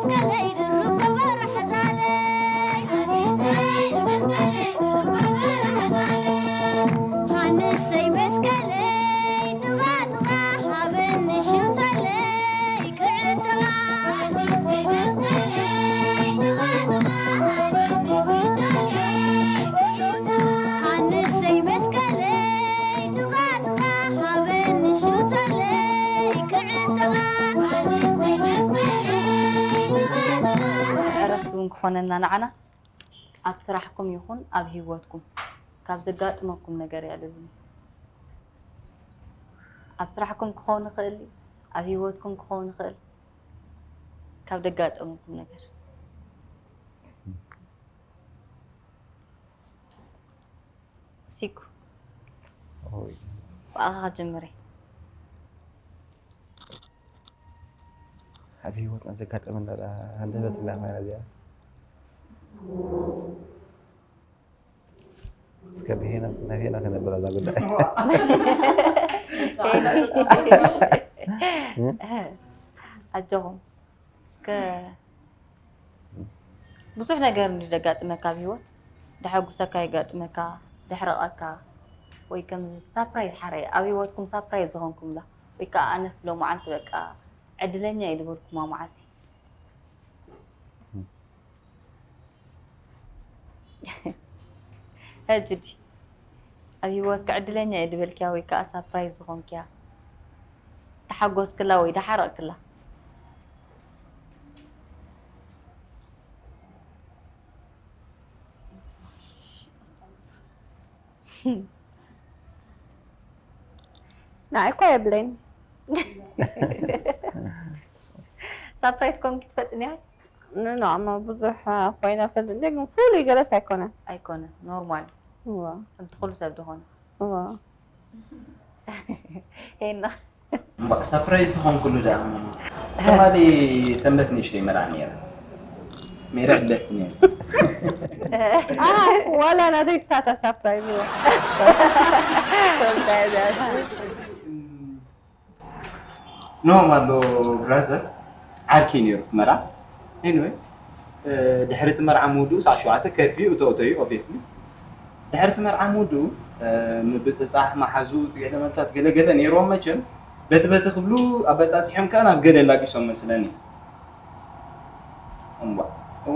መስቀለይ ድሩብ ከበሮ ሕዛለይ። ሃንሰይ መስቀለይ ጥቓ ጥቓ ሃበኒ ሽቶለይ ክዕጥቓ። ሃንሰይ መስቀለይ ጥቓ ጥቓ ሃበኒ ሽቶለይ ክዕጥቓ። ዕረፍቲ እውን ክኾነና ንዓና ኣብ ስራሕኩም ይኹን ኣብ ህይወትኩም ካብ ዘጋጥመኩም ነገር የዕልሉኒ። ኣብ ስራሕኩም ክኸውን ይኽእል እዩ፣ ኣብ ህይወትኩም ክኸውን ይኽእል፣ ካብ ደጋጠመኩም ነገር። ሲኩ፣ ኦይ፣ ብኣኻ ጀምሬ። ኣብ ህይወትና ዘጋጠመና ደኣ ሃንደበት ኢላ ኮይና እዚኣ። እስከ ብሄና ነፌና ከነብላ እዛ ጉዳይ። ኣጆኹም። እስከ ብዙሕ ነገር እንዲ ደጋጥመካ ኣብ ህይወት፣ ደሐጉሰካ ይጋጥመካ፣ ደሕረቐካ፣ ወይ ከምዚ ሳፕራይዝ ሓረየ፣ ኣብ ህይወትኩም ሳፕራይዝ ዝኾንኩምላ፣ ወይ ከዓ ኣነስ ሎማዓንቲ በቃ ዕድለኛ እየ ዝበልኩማ መዓልቲ። ሕጂ ዲ ኣብ ህይወትካ ዕድለኛ እየ ዝበልክያ ወይ ከዓ ሳፕራይዝ ዝኾንክያ፣ ተሓጎስክላ ወይ ደሓረቕክላ? ንዓይ እኳ የብለይን። ሳፕራይዝ ኮንኪ ትፈልጥኒ? ንኖማ ብዙሕ ኮይነ ፈልጥ እንደ ግን ፍሉይ ገለስ ኣይኮነን። ኣይኮነን፣ ኖርማል። እዋ። ከምቲ ኩሉ ሰብ ዝኾነ። እዋ። ሄና። እምበኣር ሳፕራይዝ ዝኾንኩሉ ደኣ ትማሊ ሰንበት ንእሽተይ መርዓ ነይራ። ሜራ ኣለትኒ። ኣህ፣ ዋላ ናተይ ስታታ ሳፕራይዝ እያ። ኖም ኣሎ ብራዘር፣ ዓርኪ ነይሩ እቲ መርዓ። ኤኒወይ፣ እ፣ ድሕሪ እቲ መርዓ ምውድኡ ሰዓት ሸውዓተ ከፊ እቶ እቶ እዩ፣ ኦብቪየስሊ። ድሕሪ እቲ መርዓ ምውድኡ፣ እ፣ ምብጽጻሕ፣ መሓዙ፣ ገለ መልታት ገለ ገለ ነይርዎም መቸም። በቲ በቲ ክብሉ ኣበጻጺሖም ከኣ ናብ ገለ ላጊሶም መስለኒ። እምቧ፣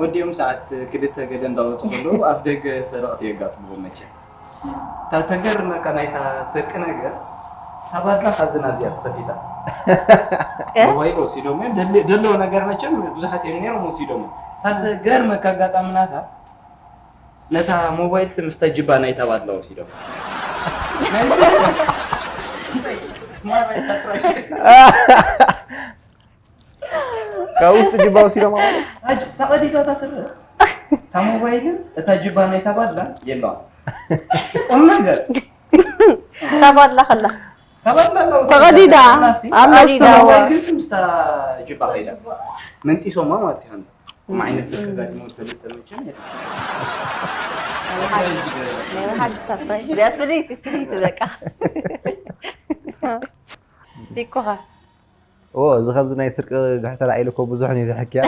ወዲኦም ሰዓት ክልተ ገለ እንዳወጹ ከለዉ ኣፍ ደገ ሰረቕቲ የጋጥምዎም መቸም። እታ ተገርመካ ናይታ ስርቂ ነገር፣ እታ ባድላ ካብዚ ናብዚኣ ተኸፊታ። እ? ሞባይል ወሲዶም እዮም። ደል-፣ ደለዎ ነገር መቸም ብዙሓት እዮም ነይሮም፣ ወሲዶም እዮም። እታ ተገርመካ ኣጋጣሚ ናታ፣ ነታ ሞባይል ስም ምስታ ጅባ ናይታ ባድላ ወሲዶም። ናይ እንታይ? ማራይ ሳፕራይዝ። ካብ ውሽጢ ጅባ ወሲዶም ማለት? ኣጅ-፣ ተቐዲዳ እታ ስረ። እታ ሞባይልን እታ ጅባ ናይታ ባድላን የለዋን። ቁም ነገር። እታ ባድላ ከላ? እታ ባድላ ኣለዋ። ተቐዲዳ። ናብቲ ኣብ ነብሱ ተቐዲዳ። ሞባይል ግን ስምስታ ጅባ ከይዳ። መንጢሶማ ማለት እዩ። ከምኡ ዓይነት ስርቂ ጋዲሞ ተመሰ መቸም የለን። ናይ ብሓቂ፣ ናይ ብሓቂ ሰርፕራይዝ እዚኣ ፍልይቲ፣ ፍልይቲ በቃ። ሲኮኻ? ኦ፣ እዚ ከምዚ ናይ ስርቂ ድሕር ተላዒሉ እኮ ብዙሕ ነው ዝሕክያ።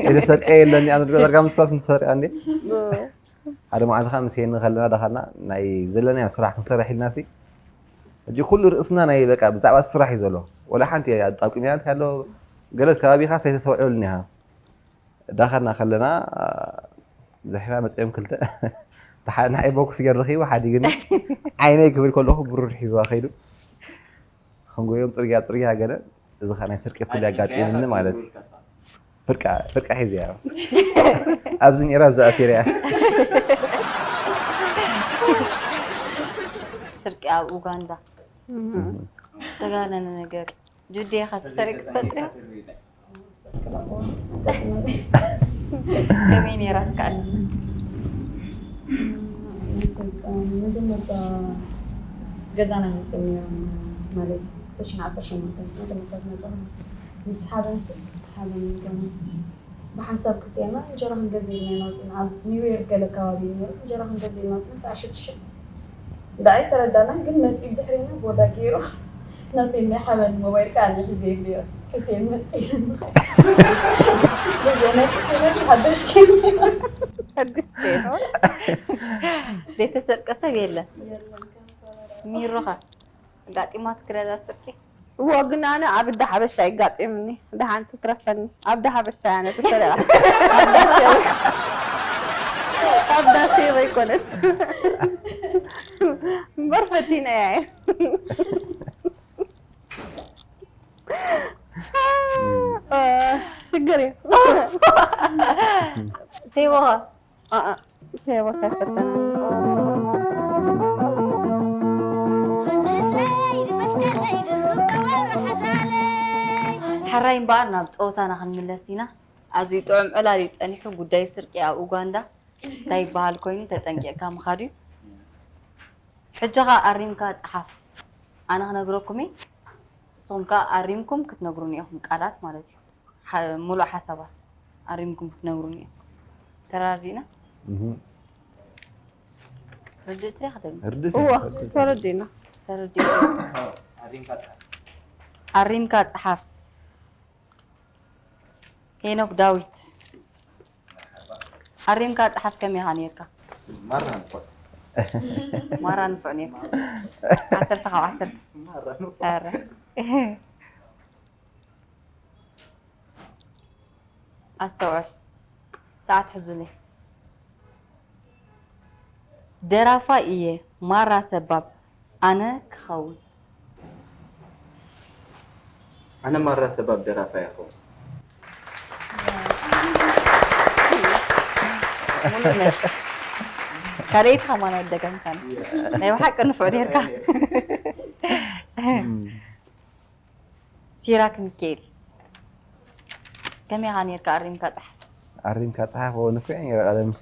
የተሰርቀ የለን፣ ኣነ ድሮ ዘርጋ ምፍላስ ምሰሪያ እንዴ? ሓደ መዓልቲ ኸዓ ምስ ሄኒ ኸለና ዳኻና ናይ ዘለና ያው ስራሕ ክንሰርሕ ኢልና ሲ። ሕጂ ኩሉ ርእስና ናይ በቃ ብዛዕባ ስራሕ እዩ ዘሎ። ወላ ሓንቲ ኣብ ቁሚያ እንተ ኣሎ ገለ ከባቢኻ ሰይተሰውዕሉ እኒሃ። ዳኻና ኸለና ድሕና መጺኦም ክልተ። ንዓይ ቦክስ ገይሩ ረኺቡ ሓዲግኒ። ዓይነይ ክብል ከለኹ ብሩር ሒዝዋ ኸይዱ። ክንጎዮም ጽርግያ ጽርግያ ገለ፣ እዚ ኸኣ ናይ ስርቂ ኩሉ ኣይ፣ ኣጋጢሙኒ ምኽንያት ማለት እዩ። ኣትብሉልካ ሳ። ፍርቃ፣ ፍርቃ ሒዘያ። ኣብዚ ነይራ፣ ኣብዚ ኣሲረያ። ስርቂ ኣብ ኡጋንዳ። እህ። ዝተጋነነ ነገር። ጁዲ፣ ኢኻ ትሰርቂ ትፈልጢ ዲኻ? ከመይ ነይራ እስከ ኣለና? መጀመርታ ገዛና መፅዮም ነይሮም፣ ማለት ክልተ ሽሕን ዓሰርተ ሸሞንተን መጀመርታ ዝመፅኦም። ምስ ሓበን ስ-፣ ምስ ሓበን ገና ብሓንሳብ ክልቴና እንጀራ ክንገዝእ ኢልና ኢና ወፂና። ኣብ ኒው ዮርክ ገለ ከባቢ እዩ ነይሩ። እንጀራ ክንገዝእ ኢልና ወፂና ሰዓት ሽዱሽተ። ብጣዕሚ ተረዳና፣ ግን መፂኡ ብድሕሬና ቦዳ ገይሩ ናተይ ናይ ሓበን ሞባይል ከዓ ኣነ ሒዘ ነይረ። ክልቴን መጢሉ። የለን። ሚሮኻ ኣጋጢማትኪ ዶ እዛ ስርቂ? እዎ፣ ግን ኣነ ኣብ እንዳ ሓበሻ ይጋጥምኒ። ደሓን ትትረፈኒ። ኣብ እንዳ ሓበሻ እያ ነቲ ሰሪቓ። ኣብ ዳሴ ወይ-፣ ኣብ ዳሴ ዘይኮነት። እምበር ፈቲነያ እየ። እ፣ ሽግር እዩ። ሴቦኻ? ኣኣ፣ ሴቦስ ኣይፈተናን። ሓራይ እምበኣር ናብ ጸወታና ክንምለስ ኢና። ኣዝዩ ጥዑም ዕላል እዩ ጸኒሑ። ጉዳይ ስርቂ ኣብ ኡጋንዳ እንታይ ይበሃል ኮይኑ ተጠንቂቕካ ምኻድ እዩ። ሕጂ ኸኣ ኣሪምካ ጸሓፍ። ኣነ ክነግረኩም እየ፣ ንስኹም ከኣ ኣሪምኩም ክትነግሩኒ ኢኹም፣ ቃላት ማለት እዩ። ሓ-፣ ሙሉእ ሓሳባት ኣሪምኩም ክትነግሩኒ ኢኹም። ተረዳዲእና? እህ። ርድእት ዲኻ ደም? ርድእት እዋ፣ ርድእት። ተረዲእና። ተረዲእና። ኣሪምካ ጸሓፍ። ኣሪምካ ጸሓፍ። ሄኖክ ዳዊት። ኣሪምካ ጸሓፍ ከመይ ኢኻ ኔርካ? ማራ ንፉዕ። ማራ ንፉዕ ኔርካ። ዓሰርተ ካብ ዓሰርተ። ማራ ንፉዕ። ኣረ። ኣስተውዕል። ሰዓት ሕዙለይ። ደራፋይ እየ ማራ ሰባብ ኣነ ክኸውን። ኣነ ማራ ሰባብ ደራፋይ ይኸውን። ሙሉእ ነሽ። ካልኣይቲ ከማን ኣይደገምካን። ናይ ብሓቂ ንፉዕ ኔርካ። ሲራክ ሚካኤል፣ ከመይ ኢኻ ኔርካ? ኣሪምካ ጸሓፍ። ኣሪምካ ጸሓፍ፣ ኦ፣ ንፉዕ እየ ነይረ ቀደምሲ።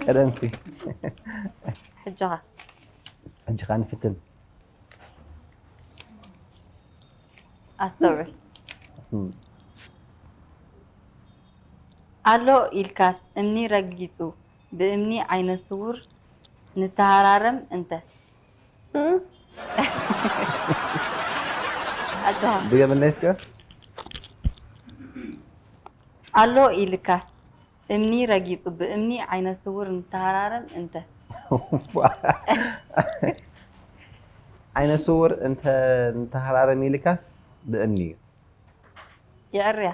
ቀደምሲ። ሕጂ ኸ? ሕጂ ኸ ንፍትን። ኣስተውዕል። እም። ኣሎ ኢልካስ እምኒ ረጊጹ፣ ብእምኒ ዓይነ ስውር ንተሃራረም እንተ። እም። ኣጆኻ። ድገምለይ እስከ። ኣሎ ኢልካስ እምኒ ረጊጹ ብእምኒ ዓይነ ስውር ንተሃራረም እንተ። ዓይነ ስውር እንተ ንተሃራረም ኢልካስ ብእምኒ እዩ። የዕርያ።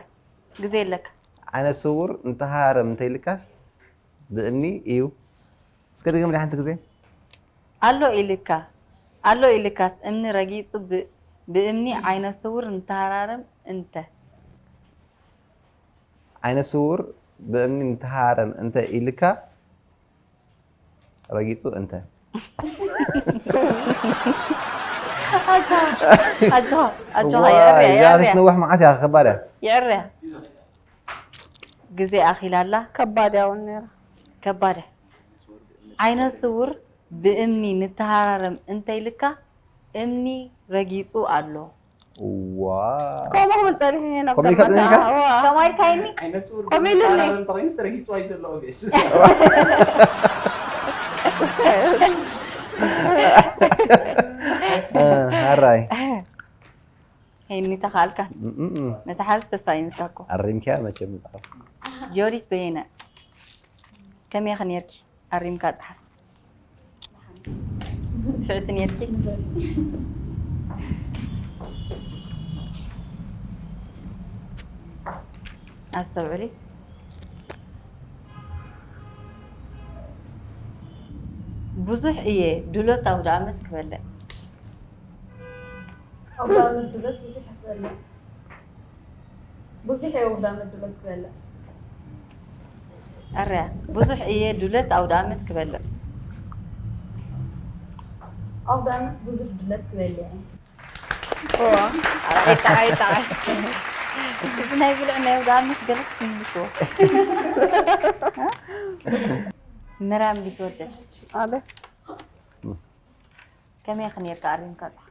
ግዜ ኣለካ። ዓይነ ስውር ንተሃራረም እንተ ኢልካስ ብእምኒ እዩ። እስከ ድገምለይ ሓንቲ ግዜ። ኣሎ ኢልካ፣ ኣሎ ኢልካስ እምኒ ረጊጹ ብ-፣ ብእምኒ ዓይነ ስውር ንተሃራረም እንተ። ዓይነ ስውር ብእምኒ ንተሃራረም እንተ ኢልካ ረጊጹ እንተ። ኣጆኻ፣ ኣጆኻ፣ ኣጆኻ፣ ዋይ፣ የዕርያ፣ እዛ የዕርያ። ክትነውሕ መዓት እያ፣ ከባድ እያ። የዕርያ። ግዜ ኣኺላ ኣላ። ከባድ እያ እውን ነይራ። ከባድ እያ። ዓይነ ስውር ብእምኒ ንተሃራረም እንተይልካ እምኒ ረጊጹ ኣሎ። ዋ። ከምኡ ክብል ጸኒሑ እየ ከምኡ ኢልካ ነበር ጸኒሕካ? መታ። ዋ። ከምኡ ኢልካ እኒ? ዓይነ ስውር ከምኡ ኢሉኒ። ብተሃራረም እንተኾይኑስ ረጊጹ ኣይዘሎ ኦብየስ። እ፣ ሃራይ። ሄኒ ተኻልካ። እም፣ እም፣ እም። መትሓዚ ተሳኢንካ እኮ። ኣሪምክያ መቸም ምጽሓፍ። ዮዲት በየነ። ከመይ ኢኺ ኔርኪ? ኣሪምካ ጸሓፍ። ፍዕቲ ኔርኪ? ኣስተውዕሊ። ብዙሕ እየ ድሎት ኣውደ ኣመት ክበልዕ። ኣውደ ኣመት ድሎት ብዙሕ እየ ክበልዕ። ብዙሕ እየ ኣውደ ኣመት ድሎት ክበልዕ። ኣርያ፣ ብዙሕ እየ ድሎት ኣውደ ኣመት ክበልዕ። ኣውደ ኣመት ብዙሕ ድሎት ክበልዕ እየ። ኦ፣ ጠዓይ፣ ጠዓይ፣ ጠዓይ። እዚ ናይ ብልዕ ናይ ኣውደ ኣመት ገለ ክትምልስዎ። ምራም ቢትወደድ። ኣቤት። ከመይ ኢኺ ኔርካ ኣሪምካ ጸሓ?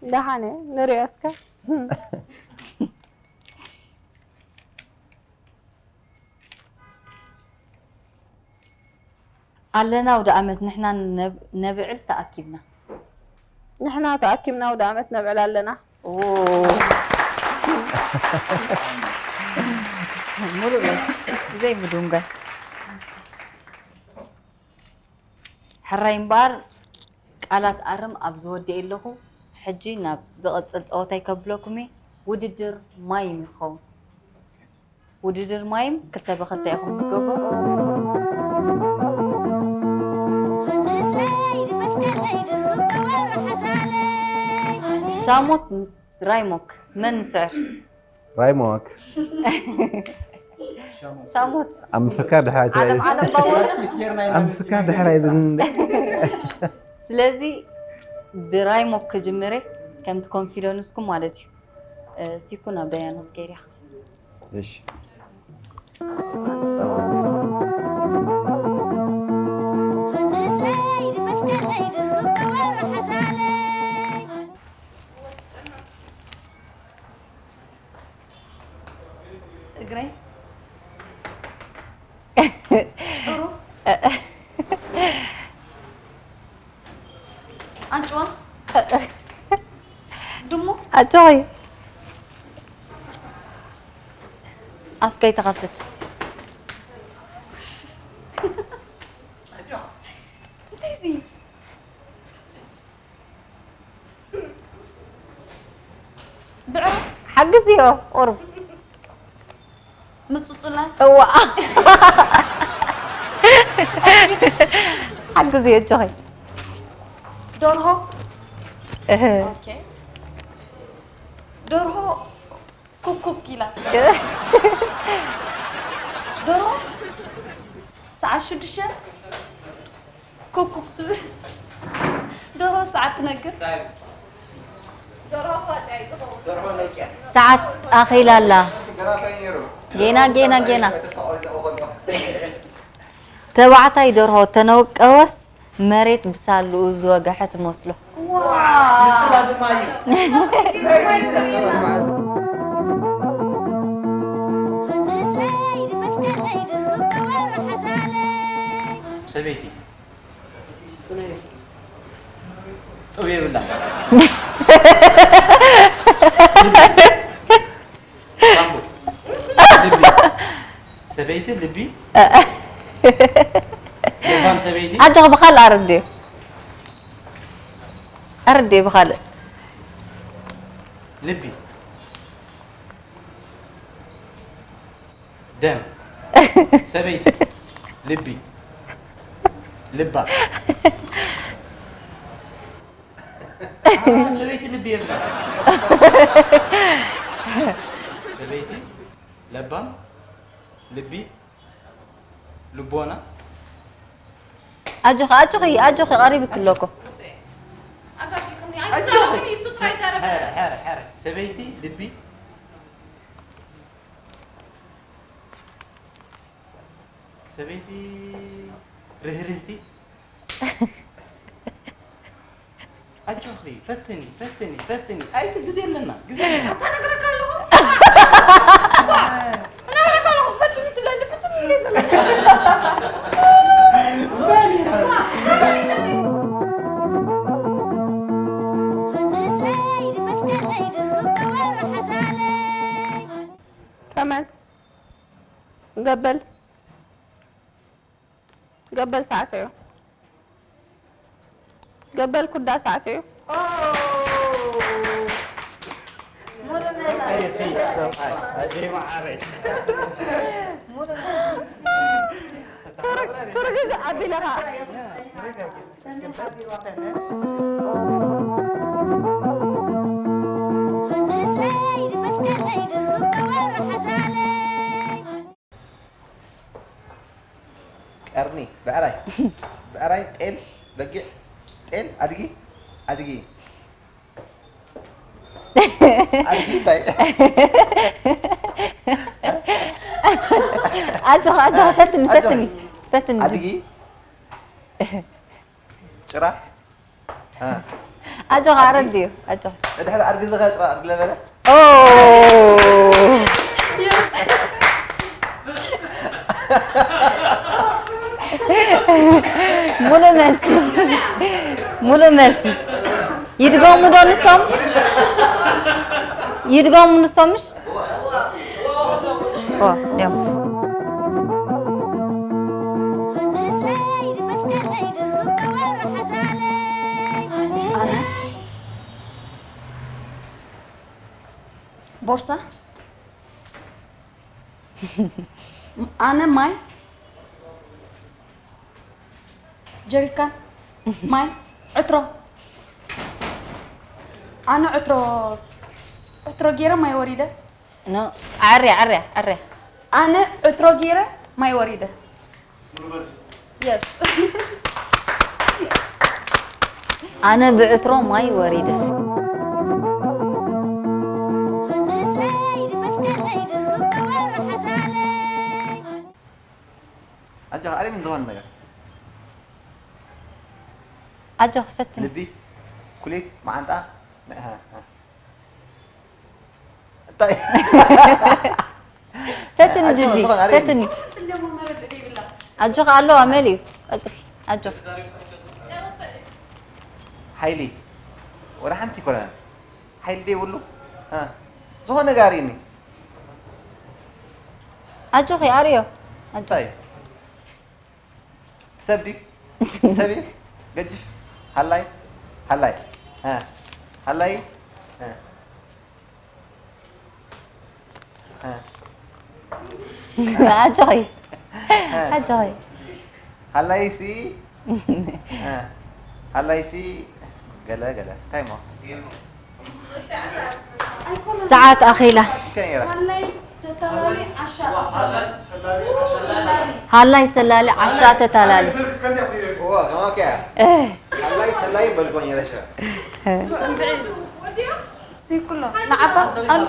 ደሓን እየ፣ ንሪኦ እስከ። ኣለና ኣውደ ኣመት ንሕና ነብ-፣ ነብዕል ተኣኪብና። ንሕና ተኣኪብና ኣውደ ኣመት ነብዕል ኣለና። ኦ። ሙሉእ መልሲ፣ ብዘይ ምድንጓይ። ሕራይ እምበኣር ቃላት ኣርም ኣብ ዝወድእ ኣለኹ። ሕጂ ናብ ዝቐጽል ጸወታይ ከብለኩም እየ። ውድድር ማይም ይኸውን። ውድድር ማይም ክልተ ብኽልተ ኢኹም ትገብሩ። ሻሞት ምስ ራይሞክ መን ንስዕር? ራይሞክ ሻሞት ኣብ ምፍካር ድሕር ኣይትበል። ዓለም ዓለም ባወር። ኣብ ምፍካር ድሕር ኣይብልን። ስለዚ ብራይሞክ ክጅምር እየ፣ ከምቲ ኮንፊደንስኩም ማለት እዩ። ሲኩ ናብ ዳያኖት ከይድ ኢኻ። እሺ እግረይ ጭሩ ኣንጭዋ ድሙ ኣጆኺ ኣፍ ከይትኸፍት። እንታይ እዚ? ብዕራይ ሓግዝዮ ቁሩብ ምጹጹላ እዋ ሓግዝዮ ኣጆኺ ደርሆ እህ ኦኬ ደርሆ ኩኩክ ኢላ ደርሆ ሰዓት ሽዱሽተ ኩኩክ ትብል ደርሆ ሰዓት ትነግር ደርሆ ፋጫ እዩ ዝኸውን ሰዓት ኣኺላ ኣላ ጌና ጌና ጌና ተባዕታይ ደርሆ ተነውቀወስ መሬት ብሳልኡ ዝወገሐ ትመስሎ ንስኻ ድማ እዩ ሰበይቲ ጥው የብላ ሰበይቲ ልቢ ለባም ሰበይቲ ኣጆኺ ብኻልእ ኣረድዮ ኣረድዮ ብኻልእ ልቢ ደም ሰበይቲ ልቢ ልባ ሰበይቲ ልቢ የብላ ሰበይቲ ለባም ልቢ ልቦና ኣጆኺ ኣጆኺ ኣጆኺ ቀሪብኪ ኣሎ እኮ ሰበይቲ ልቢ ሰበይቲ ርህርህቲ ኣጆኺ ፈትኒ ፈትኒ ፈትኒ ኣይቲ ግዜ ኣለና ግዜ ኣለና ተመን ገበል ገበል ሳዕስዑ ገበል ኩዳ ሳዕስዑ ትርግግ ኣቢለኻ ቀርኒ፣ ብዕራይ፣ ብዕራይ፣ ጤል፣ በጊዕ፣ ጤል፣ ኣድጊ፣ ኣድጊ፣ ኣድጊ እንታይ? ኣጆኻ ኣጆኻ ፈትኒ ፈትኒ ፈትኒ ኣድጊ፣ ጭራ፣ ኣጆኻ ኣረድዮ ኣጆኻ ድሕሪ ኣድጊ ዝኸ ጭራ ኣድጊ ለበለ። ኦ ሙሉእ መልሲ ሙሉእ መልሲ ይድገሙ ዶ ንሶም ይድገሙ ንሶምሽ ኦ እዮም ቦርሳ። ኣነ ማይ፣ ጀሪካን፣ ማይ፣ ዕትሮ። ኣነ ዕትሮ፣ ዕትሮ ገይረ ማይ ወሪደ። ኖ፣ ዓርያ፣ ዓርያ፣ ዓርያ። ኣነ ዕትሮ ገይረ ማይ ወሪደ። Yes. ኣነ ብዕትሮ ማይ ወሪደ። ንሰይ ንመስቀለይ ድሩብ ከወርሐ ሳለይ ኣጆኻ ኣሪም ዝኾነ ነገር ኣጆኽ ፈትን። ልቢ ኩሊት መዓንጣ ንእሃ እንታይ ፈትን ኣጆኻ ጅጂ ዝኾነ ኣሪም ፈትኒ። ኣጆኻ ኣለዋ መሊኡ ቀልጥፊ ኣጆኻ። ሓይሊ ወደ ሓንቲ ይኮነን ሓይሊ ደይብሉ እ፣ ዝኾነ ነገር ኣሪኒ ኣጆኺ ኣርዮ ኣጆ እንታይ ሰብ ድዩ ሰብ እዩ ገጅፍ ሃላይ ሃላይ እ፣ ሃላይ እ፣ እ፣ ኣጆኺ ኣጆኺ። ሃላይሲ እ፣ ሃላይሲ ገለ ገለ እንታይ ሞ ሰዓት ኣኺላ። እንታይ ነይራ ሃላይ ተታላሊ ዓሻ። ሃላይ ሰላሊ ዓሻ ተታላሊ። እዋ ከማከ እ፣ ሃላይ ሰላይ በልኮ ነይረ ሸ ስንብዒ ሲኩሎ ንዓባ ኣሉ።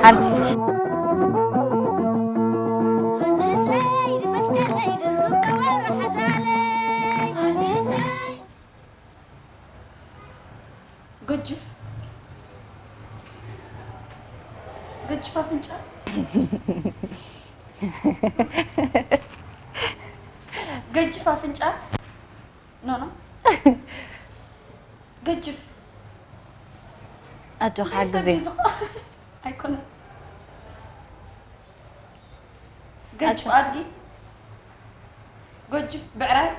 ሓንቲ ንሰይ ንመስቀለይ ድሩብ ከወርሐ ሳለይ ገጅፍ ገጅፍ ኣፍንጫ ገጅፍ ኣፍንጫ ኖ ኖ ገጅፍ ኣጆኻ ግዜ ኣይኮነን ገጅፍ ኣድጊ ገጅፍ ብዕራይ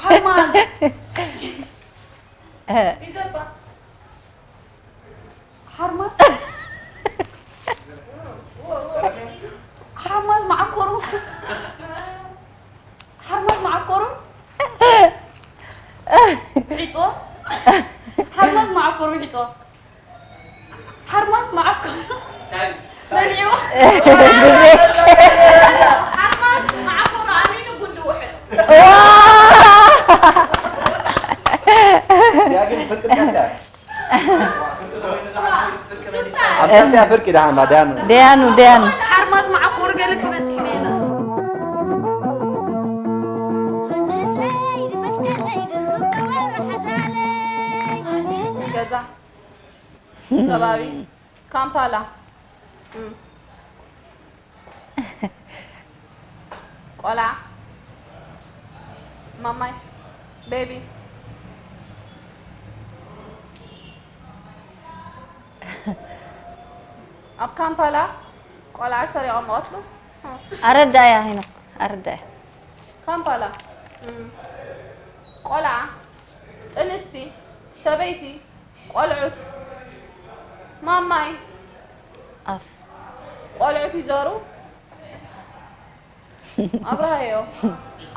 ሓርማዝ ይገባ ሓርማዝ ሓርማዝ መዓኮሩ ሓርማዝ መዓኮሩ ውሒጦ ሓርማዝ መዓኮሩ ውሒጦ ሓርማዝ መዓኮሩ በሊዕዎ ሓርማዝ መዓኮሩ ኣሚኑ ጉንዲ ውሕጥ ያግን ፍልቅልቀታ ኣብሳትያ ፍርቂ ደሓን ባ ደያኑ ደያኑ ደያኑ ሓርማዝ መዓኮር ገለ ክበፅሕ ሜላ ንሰይ ንመስቀለይ ድሩብ ከወርሐ ሳለይ ገዛ ከባቢ ካምፓላ እም። ቆልዓ ማማይ ቤቢ ኣብ ካምፓላ ቆልዓ ሰሪቖም ቀትሉ ኣረዳያ ሄኖክ ኣረዳያ ካምፓላ እም። ቆልዓ ጥንስቲ ሰበይቲ ቆልዑት ማማይ ኣፍ ቆልዑት ይዞሩ ኣብራሃዮ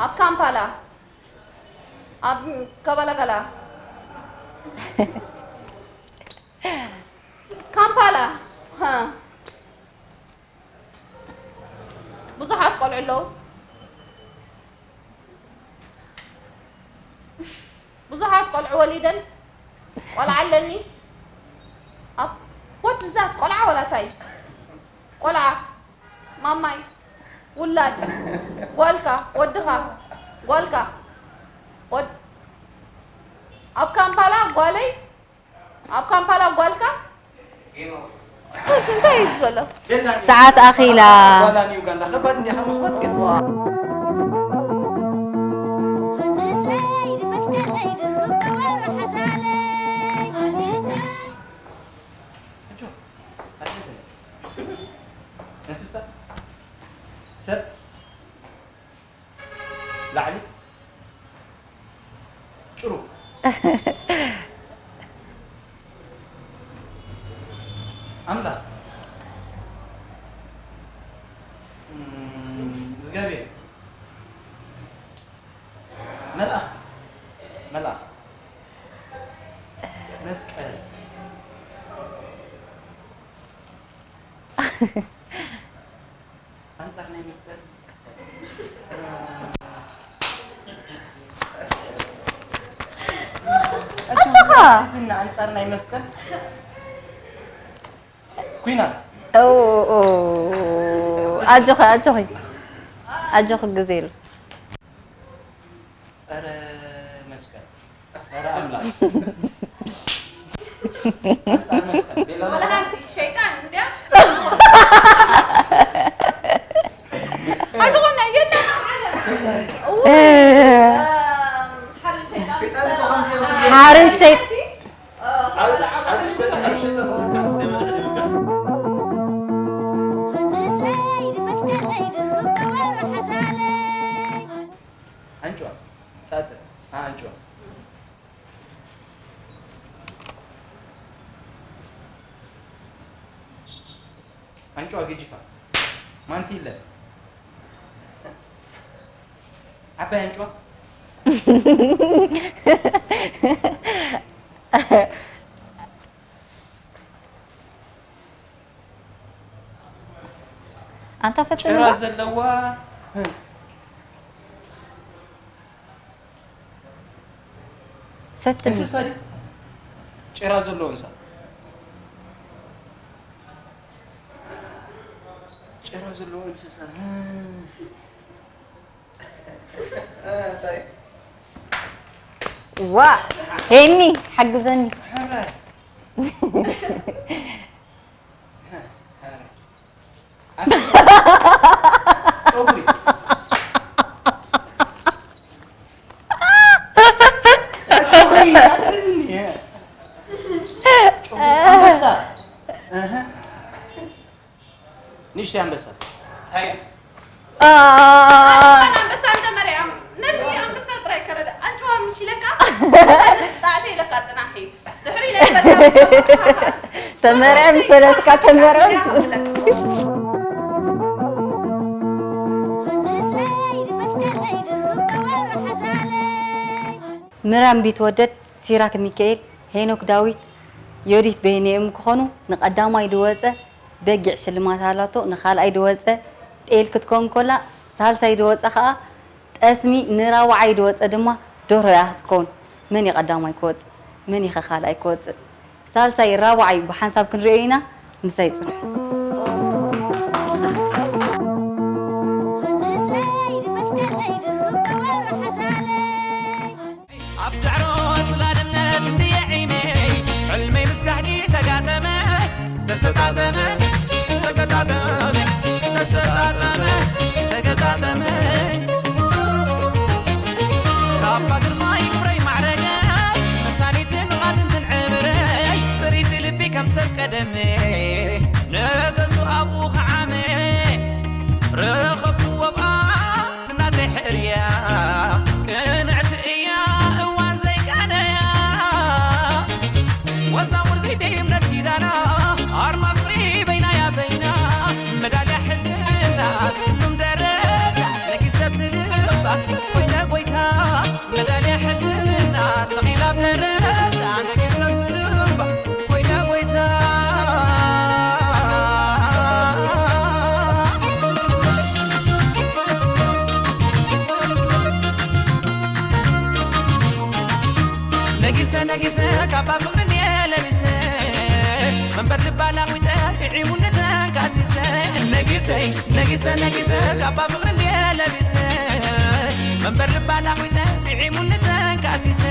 ኣብ ካምፓላ ኣብ ካባላጋላ ካምፓላ ሃ ብዙሓት ቆልዑ ኣለዉ ብዙሓት ቆልዑ ወሊደን ቆልዓ ኣለኒ ኣብ ወትዛት ቆልዓ ወላታይ ቆልዓ ማማይ ውላድ ጓልካ ወድኻ ጓልካ ወድ ኣብ ካምፓላ ጓለይ ኣብ ካምፓላ ጓልካ እንታይ እዩ ዘሎ ሰዓት ኣኺላ ጓላን ዩጋንዳ ከባድ እንዲኻ ምኽባት ግን ንሰይ ንመስቀለይ ድሩብ ከወርሐ ሳለይ ሕጆ ኣትሕዘ እንስሳ ሰብ ላዕሊ ጭሩ ኣንጻር ናይ መስቀል ኣጆኻ። ዝና ኣንጻር ናይ መስቀል ኩና ኦ፣ ኦ፣ ኣጆኺ፣ ኣጆኺ። ኣጆኺ ግዜ ኢሉ። ጸረ መስቀል ጸረ ኣምላኽ ኣንጻር መስቀል ቤላ ወላ ሓንቲ ሸይጣን እንድያ ኣይትኾና የለ ሓደ ሸይጣን ሓርሽ ሰይጣን ኣንጭዋ ጻጸ ኣንጭዋ ኣንጭዋ ገጂፋ ማንቲለ ዓባይ ኣንጭዋ ኣንታ ፈትኒ ጭራ እሞ። ዘለዋ ፈትኒ እንስሳ ድዩ? ጭራ ዘለዎ እንስሳ ጭራ ዘለዎ እንስሳ ዋ ሄኒ ሓግዘኒ። ሕራይ ሕራይ ጸጉሪ ጸጉሪ ኣትሕዝኒ ጸጉሪ ኣንበሳ እህ ንእሽተይ ኣንበሳ ኣንበሳ እንተ መሪዖም ነቲ ኣንበሳ ጥራይ ከረዳ ኣንጭዋ ምሽ ኢለካ ጣዕተ ኢለካ ጽናሕ እዩ ድሕሪ ናይ ኣንበሳ ምስ ተመሃስ ተመርዐ ምስ በለትካ ተመርዐ ምስ ምራም ቢትወደድ፣ ሲራክ ሚካኤል፣ ሄኖክ ዳዊት፣ ዮዲት በየነ እዮም ክኾኑ። ንቐዳማይ ዝወፀ በጊዕ ሽልማት ኣላቶ፣ ንኻልኣይ ዝወፀ ጤል ክትከውን ኮላ፣ ሳልሳይ ዝወፀ ኸዓ ጠስሚ፣ ንራብዓይ ዝወፀ ድማ ደርሆ እያ ክትከውን። መን እዩ ቀዳማይ ክወፅእ? መን እዩ ኸ ካልኣይ ክወፅእ? ሳልሳይ ራብዓይ ብሓንሳብ ክንሪኦ ኢና። ምሳይ ጽንሑ። ኣብ ዳዕሮ ጽላልነት እንድየ ዒመይ ሕልመይ ምስ ጋህዲ ተጋጠመ ተሰጣጠመ ተገጣጠመ ተሰጣጠመ ተገጣጠመ ካባ ግርማይ ክብረይ ማዕረገ መሳኒትን ቓትንትን ዕብረይ ጽሪቲ ልቢ ከም ሰብ ቀደመ ነገሱ ኣብኡ ኸዓመ ረኸብኩዎ ብኣ ዝናተይ ሕርያ ቅንዕቲ እያ እዋን ዘይቃነያ ወዛውር ዘይተይ እምነት ኪዳና ኣርማ ፍቅሪ በይናያ በይና መዳልያ ሕልና ስሉም ደረጃ ነጊሰ ትልባ ኮይነ ጎይታ መዳልያ ሕልና ሰቒላ ብደረጃ ነጊሰ ትልባ ኮይነ ጎይታ ነጊሰ ነጊሰ ካባ ፍቅርን የለቢሰ መንበር ልባ ላዊጠ ጥዒሙኒ ተንካሲሰ ነጊሰይ ነጊሰ ነጊሰ ካባ ፍቅርን የለቢሰ መንበር ልባ ላዊጠ ጥዒሙኒ ተንካሲሰ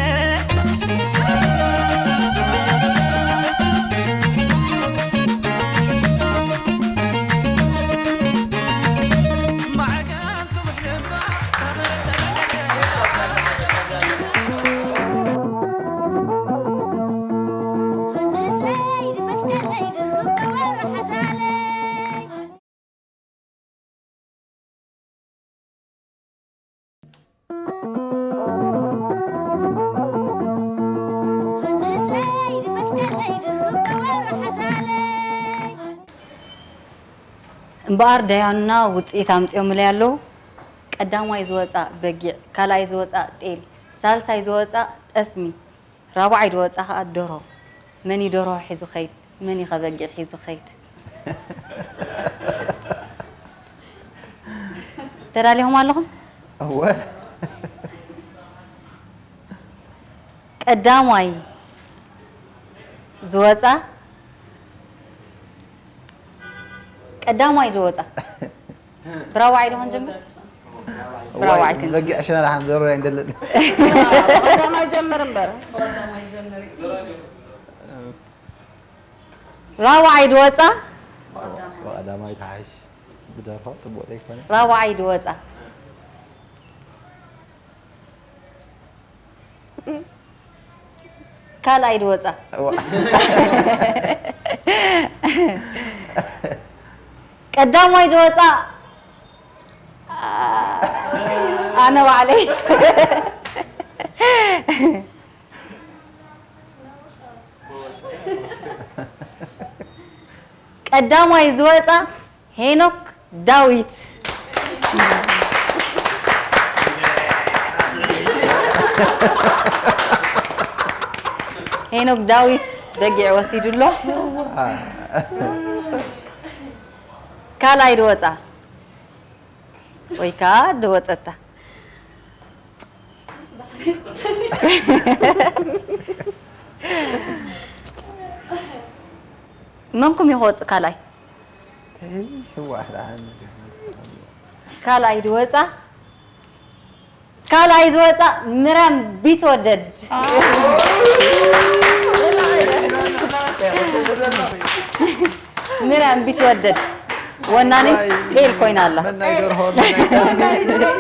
ማዕገን ስቡሕ ልባ እምበኣር ዳያኑና ውፅኢት ኣምፂኦምለይ ኣለዉ። ቀዳማይ ዝወፃ በጊዕ፣ ካልኣይ ዝወፃ ጤል፣ ሳልሳይ ዝወፃ ጠስሚ፣ ራብዓይ ዝወፃ ከዓ ደርሆ። መን እዩ ደርሆ ሒዙ ኸይድ? መን እዩ ኸ በጊዕ ሒዙ ኸይድ? ተዳሊኹም ኣለኹም? እወ። ቀዳማይ ዝወፃ፣ ቀዳማይ ዝወፃ። ብራብዓይ ዶ ክንጀምር? ብራብዓይ እዋይ፣ ክንጀምር። በጊዕ ሽና ደሓን ዘሮ ኣይንደልን። ቀዳማይ ጀምር እምበር። ራብዓይ ዝወፃ። ቀዳማይ ተሓሽ ብደርሆ ፅቡቅ ዘይኮነ። ራብዓይ ዝወፃ። ካልኣይ ዝወፃ። እዋ። ቀዳማይ ዝወፃ። ኣነ ባዕለይ። ቀዳማይ ዝወፃ ሄኖክ ዳዊት። ሄኖክ ዳዊት በጊዕ ወሲዱ ኣሎ። ካልኣይ ድወፃ ወይ ከዓ ድወፀታ። መንኩም ይኸወፅ ካልኣይ? ተይ፣ ህወሓት ደሓን። ካልኣይ ዝወፃ፣ ካልኣይ ዝወፃ ምራም ቢትወደድ። ምራም ቢትወደድ ወናኒ ጤል ኮይና ኣላ። መናይ ደርሆ፣ መናይ ደርሆ።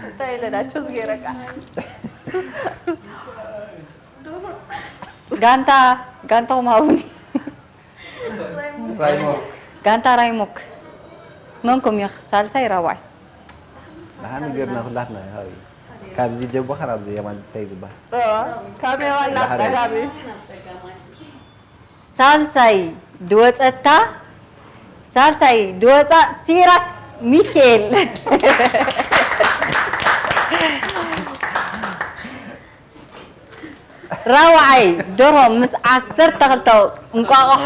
እንታይ ኢለናቸው ዝገይረካ? ጋንታ፣ ጋንታኹም ሃቡኒ። ራይሞክ። ጋንታ ራይሞክ። መንኩም ኢኽ? ሳልሳይ፣ ራብዓይ? ደሓን ጌርና ኩላትና፣ ያው፣ ካብዚ ጀቦኻ ናብዚ የማን እንታይ ዝበሃል? ኦ፣ ካብ የማን ናብ ዳሕራይ። ጸጋም እዩ። ሳልሳይ ድወጸታ፣ ሳልሳይ ድወጻ ሲራክ ሚካኤል። ራብዓይ ደርሆ ምስ ዓሰርተ ክልተ እንቋቑሖ።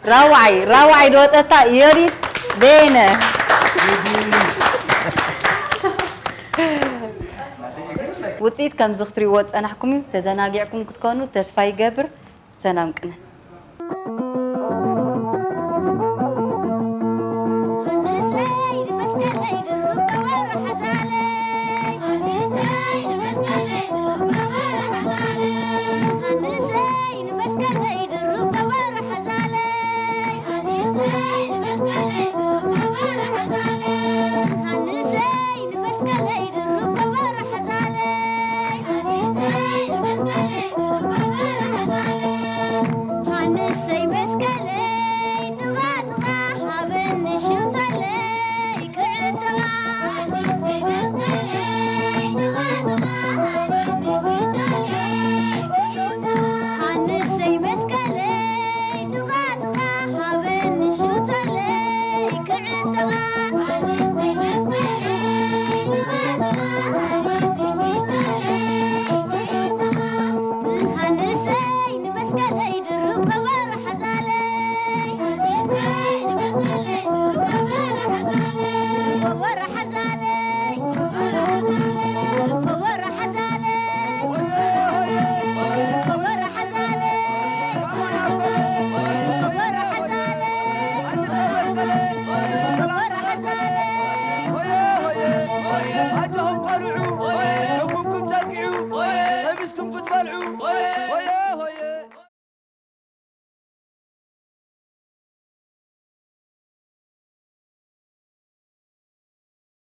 ራብዓይ፣ ራብዓይ ድወጸታ ዮዲት በየነ። ውጽኢት ከምዚ ክትሪእዎ ዝጸናሕኩም እዩ። ተዘናጊዕኩም ክትኮኑ ተስፋ ይገብር። ሰላም ቅነ። ሃንሰይ መስቀለይ ጥቓ ጥቓ ሃበኒ ሽውተለይ ክዕጥቓ። ሃንሰይ መስቀለይ ጥቓ ጥቓ ሃበኒ ሽውተለይ ክዕጥቓ። ሃንሰይ መስቀለይ ጥቓ ጥቓ ሃበኒ ሽውተለይ ክዕጥቓ። ሃንሰይ ንመስቀለይ ድርብ ከበሮ ሓዛለይ። ድርብ ከበሮ ሓዛለይ። ድርብ ከበሮ ሓዛለይ። ድርብ ከበሮ ሓዛለይ። ድርብ ከበሮ ሓዛለይ። ከበሮ ሓዛለይ። ኣጆኹም ቆልዑ፣ ደኹምኩም ጨቂዑ፣ ቀሚስኩም ክትበልዑ።